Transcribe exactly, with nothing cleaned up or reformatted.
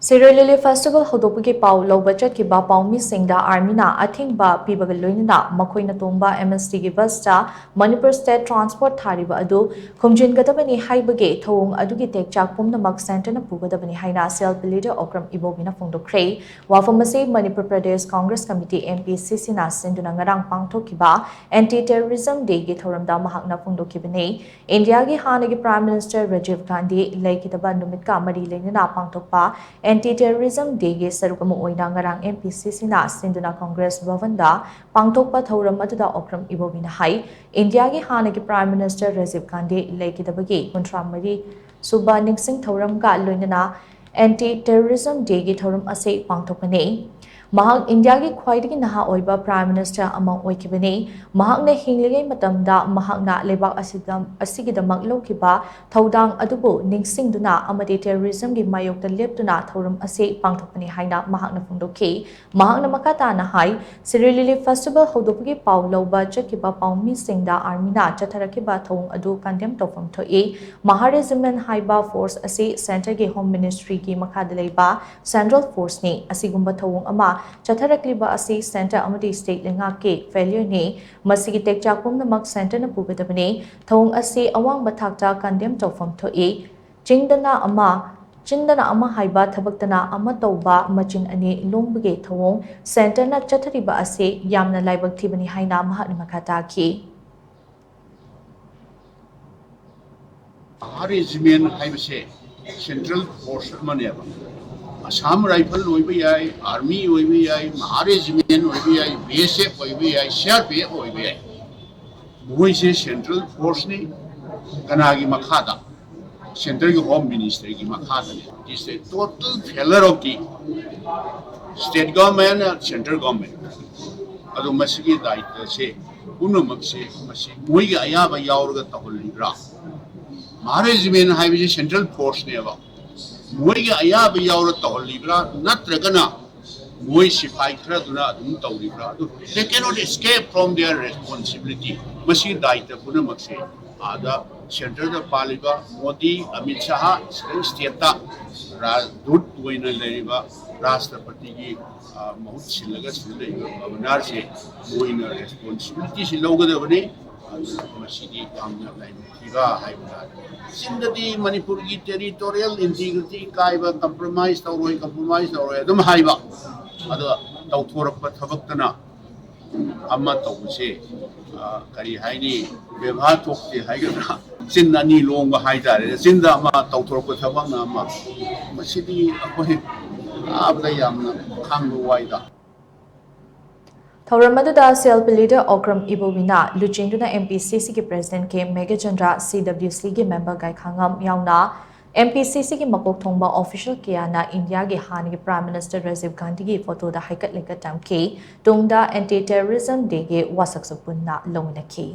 ꯁꯤꯔꯣꯏ ꯂꯤꯂꯤ festival ꯍꯧꯗꯣꯛꯄꯒꯤ ꯄꯥꯎ ꯂꯧꯕ ꯆꯠꯈꯤꯕ ꯄꯥꯎꯃꯤꯁꯤꯡꯗ ꯑꯥꯔꯃꯤꯅ ꯑꯊꯤꯡꯕ ꯄꯤꯕꯒ ꯂꯣꯏꯅꯅ ꯃꯈꯣꯏꯅ ꯇꯣꯡꯕ ꯑꯦꯝ ꯑꯦꯁ ꯇꯤꯒꯤ ꯕꯁꯇ ꯃꯅꯤꯄꯨꯔ ꯁ꯭ꯇꯦꯠ ꯇ꯭ꯔꯥꯟꯁꯄꯣꯔꯠ ꯊꯥꯔꯤꯕ ꯑꯗꯨ ꯈꯨꯝꯖꯤꯟꯒꯗꯕꯅꯤ ꯍꯥꯏꯕꯒꯤ ꯊꯧꯑꯣꯡ ꯑꯗꯨꯒꯤ ꯇꯦꯛꯆꯥꯛ ꯄꯨꯝꯅꯃꯛ ꯁꯦꯟꯇꯔꯅ ꯄꯨꯒꯗꯕꯅꯤ ꯍꯥꯏꯅ ꯁꯦꯜꯐ ꯂꯤꯗꯔ ꯑꯣꯀ꯭ꯔꯝ ꯏꯕꯣꯕꯤꯅ ꯐꯣꯡꯗꯣꯛꯈ꯭ꯔꯦ꯫ ꯋꯥꯐꯝ ꯑꯁꯤ Manipur Pradesh Congress committee, M P ꯁꯤ ꯁꯤꯅ ꯁꯤꯟꯗꯨꯅ ꯉꯔꯥꯡ ꯄꯥꯡꯊꯣꯛꯈꯤꯕ ꯑꯦꯟꯇꯤ ꯇꯦꯔꯣꯔꯤꯖꯝ ꯗꯦꯒꯤ ꯊꯧꯔꯝꯗ ꯃꯍꯥꯛꯅ ꯐꯣꯡꯗꯣꯛꯈꯤꯕꯅꯤ꯫ ꯏꯟꯗꯤꯌꯥꯒꯤ ꯍꯥꯟꯅꯒꯤ ꯄ꯭ꯔꯥꯏꯝ ꯃꯤꯅꯤꯁꯇꯔ ꯔꯥꯖꯤꯕ ꯒꯥꯟꯙꯤ ꯂꯩꯈꯤꯗꯕ ꯅꯨꯃꯤꯠꯀ ꯃꯔꯤ ꯂꯩꯅꯅ ꯄꯥꯡꯊꯣꯛꯄ ꯑꯦꯟꯇꯤ ꯇꯦꯔꯣꯔꯤꯖꯝ ꯗꯦꯒꯤ ꯁꯔꯨꯛ ꯑꯃ ꯑꯣꯏꯅ ꯉꯔꯥꯡ ꯑꯦꯝ ꯄꯤ ꯁꯤ ꯁꯤꯅ ꯁꯤꯟꯗꯨꯅ ꯀꯪꯒ꯭ꯔꯦꯁ ꯚꯕꯟꯗ ꯄꯥꯡꯊꯣꯛꯄ ꯊꯧꯔꯝ ꯑꯗꯨꯗ ꯑꯣꯀ꯭ꯔꯝ ꯏꯕꯣꯕꯤꯅ ꯍꯥꯏ, ꯏꯟꯗꯤꯌꯥꯒꯤ ꯍꯥꯟꯅꯒꯤ ꯄ꯭ꯔꯥꯏꯝ ꯃꯤꯅꯤꯁꯇꯔ ꯔꯥꯖꯤꯕ ꯒꯥꯟꯙꯤ ꯂꯩꯈꯤꯗꯕꯒꯤ ꯀꯨꯟꯊ꯭ꯔꯥ ꯃꯔꯤ ꯁꯨꯕ ꯅꯤꯡꯁꯤꯡ ꯊꯧꯔꯝꯒ ꯂꯣꯏꯅꯅ ꯑꯦꯟꯇꯤ ꯇꯦꯔꯣꯔꯤꯖꯝ ꯗꯦꯒꯤ ꯊꯧꯔꯝ ꯑꯁꯤ ꯄꯥꯡꯊꯣꯛꯄꯅꯤ꯫ ꯃꯍꯥꯛ ꯏꯟꯗꯤꯌꯥꯒꯤ ꯈ꯭ꯋꯥꯏꯗꯒꯤ ꯅꯍꯥ ꯑꯣꯏꯕ ꯄ꯭ꯔꯥꯏꯝ ꯃꯤꯅꯤꯁꯇꯔ ꯑꯃ ꯑꯣꯏꯈꯤꯕꯅꯤ꯫ ꯃꯍꯥꯛꯅ ꯍꯤꯡꯂꯤꯉꯩ ꯃꯇꯝꯗ ꯃꯍꯥꯛꯅ ꯂꯩꯕꯥꯛ ꯑꯁꯤꯗ, ꯑꯁꯤꯒꯤꯗꯃꯛ ꯂꯧꯈꯤꯕ ꯊꯧꯗꯥꯡ ꯑꯗꯨꯕꯨ ꯅꯤꯡꯁꯤꯡꯗꯨꯅ ꯑꯃꯗꯤ ꯇꯦꯔꯣꯔꯤꯖꯝꯒꯤ ꯃꯥꯌꯣꯛꯇ ꯂꯦꯞꯇꯨꯅ ꯊꯧꯔꯝ ꯑꯁꯤ ꯄꯥꯡꯊꯣꯛꯄꯅꯤ ꯍꯥꯏꯅ ꯃꯍꯥꯛꯅ ꯐꯣꯡꯗꯣꯛꯈꯤ꯫ ꯃꯍꯥꯛꯅ ꯃꯈꯥ ꯇꯥꯅ ꯍꯥꯏ, ꯁꯤꯔꯣꯏ ꯂꯤꯂꯤ ꯐꯦꯁꯇꯤꯚꯦꯜ ꯍꯧꯗꯣꯛꯄꯒꯤ ꯄꯥꯎ ꯂꯧꯕ ꯆꯠꯈꯤꯕ ꯄꯥꯎꯃꯤꯁꯤꯡꯗ ꯑꯥꯔꯃꯤꯅ ꯆꯠꯊꯔꯛꯈꯤꯕ ꯊꯧꯑꯣꯡ ꯑꯗꯨ ꯀꯟꯗꯦꯝ ꯇꯧꯐꯝ ꯊꯣꯛꯏ꯫ ꯃꯍꯥ ꯔꯦꯖꯤꯃꯦꯟ ꯍꯥꯏꯕ ꯐꯣꯔꯁ ꯑꯁꯤ ꯁꯦꯟꯇꯔꯒꯤ ꯍꯣꯝ ꯃꯤꯅꯤꯁꯇ꯭ꯔꯤꯒꯤ ꯃꯈꯥꯗ ꯂꯩꯕ ꯁꯦꯟꯇ꯭ꯔꯦꯜ ꯐꯣꯔꯁꯅꯤ꯫ ꯑꯁꯤꯒꯨꯝꯕ ꯊꯧꯑꯣꯡ ꯑꯃ ꯆꯠꯊꯔꯛꯂꯤꯕ ꯑꯁꯤ ꯁꯦꯟꯇꯔ ꯑꯃꯗꯤ ꯁ꯭ꯇꯦꯠ ꯂꯩꯉꯥꯛꯀꯤ ꯐꯦꯂ꯭ꯌꯔꯅꯤ꯫ ꯃꯁꯤꯒꯤ ꯇꯦꯛꯆꯥꯛ ꯄꯨꯝꯅꯃꯛ ꯁꯦꯟꯇꯔꯅ ꯄꯨꯒꯗꯕꯅꯤ꯫ ꯊꯧꯑꯣꯡ ꯑꯁꯤ ꯑꯋꯥꯡꯕ ꯊꯥꯛꯇ ꯀꯟꯗꯦꯝ ꯇꯧꯐꯝ ꯊꯣꯛꯏ꯫ ꯆꯤꯟꯗꯅ ꯑꯃ, ꯆꯤꯟꯗꯅ ꯑꯃ ꯍꯥꯏꯕ ꯊꯕꯛꯇꯅ ꯑꯃ ꯇꯧꯕ ꯃꯆꯤꯟ ꯑꯅꯤ ꯂꯣꯡꯕꯒꯤ ꯊꯧꯑꯣꯡ ꯁꯦꯟꯇꯔꯅ ꯆꯠꯊꯔꯤꯕ ꯑꯁꯤ ꯌꯥꯝꯅ ꯂꯥꯏꯕꯛ ꯊꯤꯕꯅꯤ ꯍꯥꯏꯅ ꯃꯍꯥꯛꯅ ꯃꯈꯥ ꯇꯥꯈꯤ꯫ ꯃꯍꯥ ꯔꯦꯖꯤꯃꯦꯟ ꯍꯥꯏꯕꯁꯦ ꯁꯦꯟꯇ꯭ꯔꯦꯜ ꯐꯣꯔꯁ ꯑꯃꯅꯦꯕ꯫ ꯑꯁꯥꯝ ꯔꯥꯏꯐꯜ ꯑꯣꯏꯕ ꯌꯥꯏ, ꯑꯥꯔꯃꯤ ꯑꯣꯏꯕ ꯌꯥꯏ, ꯃꯍꯥ ꯔꯦꯖꯤꯃꯦꯟ ꯑꯣꯏꯕ ꯌꯥꯏ, ꯕꯤ ꯑꯦꯁ ꯑꯦꯐ ꯑꯣꯏꯕ ꯌꯥꯏ, ꯁꯤ ꯑꯥꯔ ꯄꯤ ꯑꯦꯐ ꯑꯣꯏꯕ ꯌꯥꯏ꯫ ꯃꯣꯏꯁꯦ ꯁꯦꯟꯇ꯭ꯔꯦꯜ ꯐꯣꯔꯁꯅꯤ꯫ ꯀꯅꯥꯒꯤ ꯃꯈꯥꯗ? ꯁꯦꯟꯇꯔꯒꯤ ꯍꯣꯝ ꯃꯤꯅꯤꯁꯇꯔꯒꯤ ꯃꯈꯥꯗꯅꯤ꯫ It is a total failure of the state government and central government. ꯑꯗꯣ ꯃꯁꯤꯒꯤ ꯗꯥꯌꯤꯠꯇꯁꯦ ꯄꯨꯝꯅꯃꯛꯁꯦ ꯃꯁꯤ ꯃꯣꯏꯒꯤ ꯑꯌꯥꯕ ꯌꯥꯎꯔꯒ ꯇꯧꯍꯜꯂꯤꯕ꯭ꯔꯥ? ꯃꯍꯥ ꯔꯦꯖꯤꯃꯦꯟ ꯍꯥꯏꯕꯁꯤ ꯁꯦꯟꯇ꯭ꯔꯦꯜ ꯐꯣꯔꯁꯅꯦꯕ꯫ ꯃꯣꯏꯒꯤ ꯑꯌꯥꯕ ꯌꯥꯎꯔ ꯇꯧꯍꯜꯂꯤꯕ꯭ꯔꯥ, ꯅꯠꯇ꯭ꯔꯒꯅ ꯃꯣꯏ ꯁꯤꯐꯥꯏ ꯈꯔꯗꯨꯅ ꯑꯗꯨꯝ ꯇꯧꯔꯤꯕ꯭ꯔꯥ? ꯑꯗꯨ they cannot escape from their responsibility. ꯃꯁꯤꯒꯤ ꯗꯥꯌꯤꯠꯇ ꯄꯨꯝꯅꯃꯛꯁꯦ ꯑꯥꯗ ꯁꯦꯟꯇꯔꯗ ꯄꯥꯜꯂꯤꯕ ꯃꯣꯗꯤ, ꯑꯃꯤꯠ ꯁꯥꯍ, ꯁ꯭ꯇꯦꯠꯇ ꯔꯥꯖꯗꯨꯠ ꯑꯣꯏꯅ ꯂꯩꯔꯤꯕ ꯔꯥꯁꯇ꯭ꯔꯄꯇꯤꯒꯤ, ꯑ, ꯃꯍꯨꯠ ꯁꯤꯜꯂꯒ ꯁꯤꯗ ꯂꯩꯔꯤꯕ ꯒꯕꯔꯅꯔꯁꯦ ꯃꯣꯏꯅ ꯔꯦꯁꯄꯣꯟꯁꯤꯕꯤꯂꯤꯇꯤꯁꯤ ꯂꯧꯒꯗꯕꯅꯤ꯫ ꯑꯗꯨꯅ ꯃꯁꯤꯗꯤ ꯌꯥꯝꯅ ꯂꯥꯏꯕꯛ ꯊꯤꯕ ꯍꯥꯏꯕ ꯇꯥꯔꯦ꯫ ꯆꯤꯟꯗꯗꯤ ꯃꯅꯤꯄꯨꯔꯒꯤ ꯇꯦꯔꯤꯇꯣꯔꯤꯌꯦꯜ ꯏꯟꯇꯤꯒ꯭ꯔꯤꯇꯤ ꯀꯥꯏꯕ, ꯀꯝꯄ꯭ꯔꯣꯃꯥꯏꯁ ꯇꯧꯔꯣꯏ, ꯀꯝꯄ꯭ꯔꯣꯃꯥꯏꯁ ꯇꯧꯔꯣꯏ ꯑꯗꯨꯝ ꯍꯥꯏꯕ, ꯑꯗꯣ ꯇꯧꯊꯣꯔꯛꯄ ꯊꯕꯛꯇꯅ ꯑꯃ ꯇꯧꯕꯁꯦ, ꯑ, ꯀꯔꯤ ꯍꯥꯏꯅꯤ, ꯕꯦꯕꯥꯔ ꯊꯣꯛꯇꯦ ꯍꯥꯏꯒꯗ꯭ꯔꯥ, ꯆꯤꯟ ꯑꯅꯤ ꯂꯣꯡꯕ ꯍꯥꯏꯇꯥꯔꯦ꯫ ꯆꯤꯟꯗ ꯑꯃ, ꯇꯧꯊꯣꯔꯛꯄ ꯊꯕꯛꯅ ꯑꯃ, ꯃꯁꯤꯗꯤ ꯑꯩꯈꯣꯏ ꯇꯥꯕꯗ ꯌꯥꯝꯅ ꯈꯥꯡꯕ ꯋꯥꯏꯗ꯫ ꯊꯧꯔꯝ ꯑꯗꯨꯗ C L P leader Okram ꯏꯕꯣꯕꯤꯅ ꯂꯨꯆꯤꯡꯗꯨꯅ ꯑꯦꯝ ꯄꯤ ꯁꯤ ꯁꯤꯒꯤ ꯄ꯭ꯔꯦꯁꯤꯗꯦꯟꯠ ꯀꯦ ꯃꯦꯘꯆꯟꯗ꯭ꯔ, ꯁꯤ ꯗꯕ꯭ꯂꯤꯎ ꯁꯤꯒꯤ ꯃꯦꯝꯕꯔ ꯒꯥꯏꯈꯥꯉꯝ ꯌꯥꯎꯅ ꯑꯦꯝ ꯄꯤ ꯁꯤ ꯁꯤꯒꯤ ꯃꯀꯣꯛ ꯊꯣꯡꯕ ꯑꯣꯐꯤꯁꯤꯌꯦꯜ ꯀꯌꯥꯅ ꯏꯟꯗꯤꯌꯥꯒꯤ ꯍꯥꯟꯅꯒꯤ ꯄ꯭ꯔꯥꯏꯝ ꯃꯤꯅꯤꯁꯇꯔ ꯔꯥꯖꯤꯕ ꯒꯥꯟꯙꯤꯒꯤ ꯐꯣꯇꯣꯗ ꯍꯩꯀꯠ ꯂꯩꯀꯠ ꯇꯝꯈꯤ꯫ ꯇꯨꯡꯗ ꯑꯦꯟꯇꯤ ꯇꯦꯔꯣꯔꯤꯖꯝ ꯗꯦꯒꯤ ꯋꯥꯁꯛꯁꯨ ꯄꯨꯟꯅ ꯂꯧꯃꯤꯟꯅꯈꯤ꯫